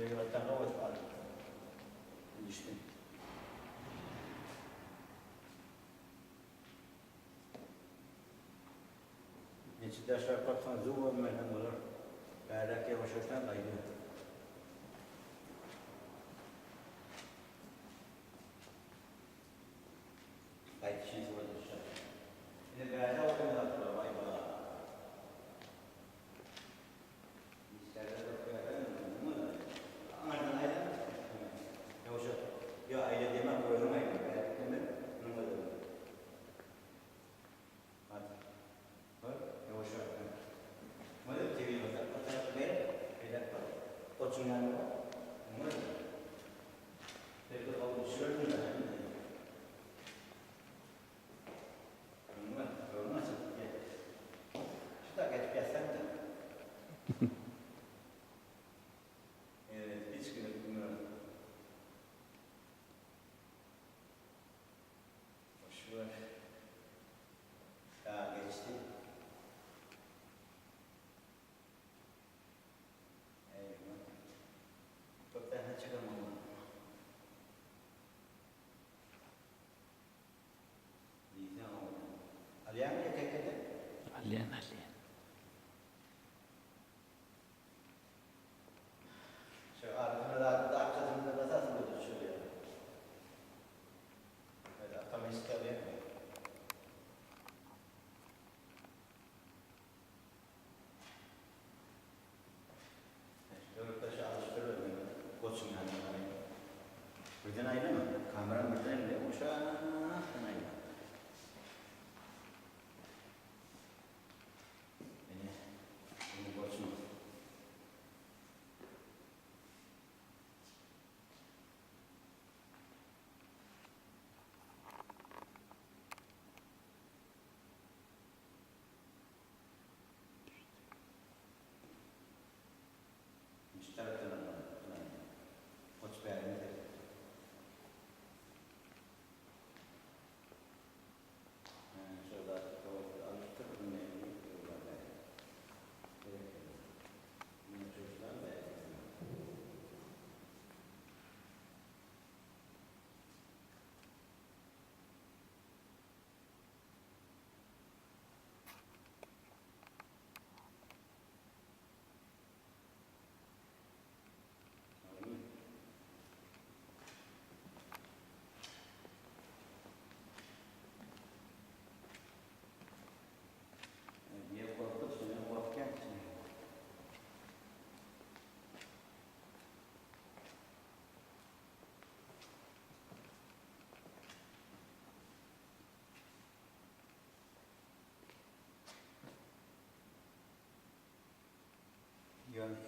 Tebigatdan gowy edip aldyk. Düşdüm. Neçe daşrak baksaň zuw görmeseň bolar. Bärräk ýawaşarsaň gaýdar. Gaýdyşyn suwa düşer. Ine bärde oturan zatlar waý bala. Evet, hiç bilmiyorum. Boş ver. Daha geçti. Eyvah. Köpten çıkamam. Alýaňmy ýeke-ýekeden? Alýan, alýan. Şu ardyna zady da arkasyna basasyn da düşürýär. Evet, atomistik alýan. Döwletbaşy alyşdyr özüni goçuň ýanyna garaý. Birden aýlama, kameram birden aýla, ýumşakdan aýla. Ine, indi goçuň. Nji tarapdan almaly. Goç bärimi seret. Şol zat dogry alypdyr, indi ýola bäri. Berekella. Muny çözülen bäri.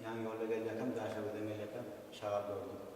Ýan ýolda gelýärkäm, Daşoguzdan gelýärkäm şagal gördüm.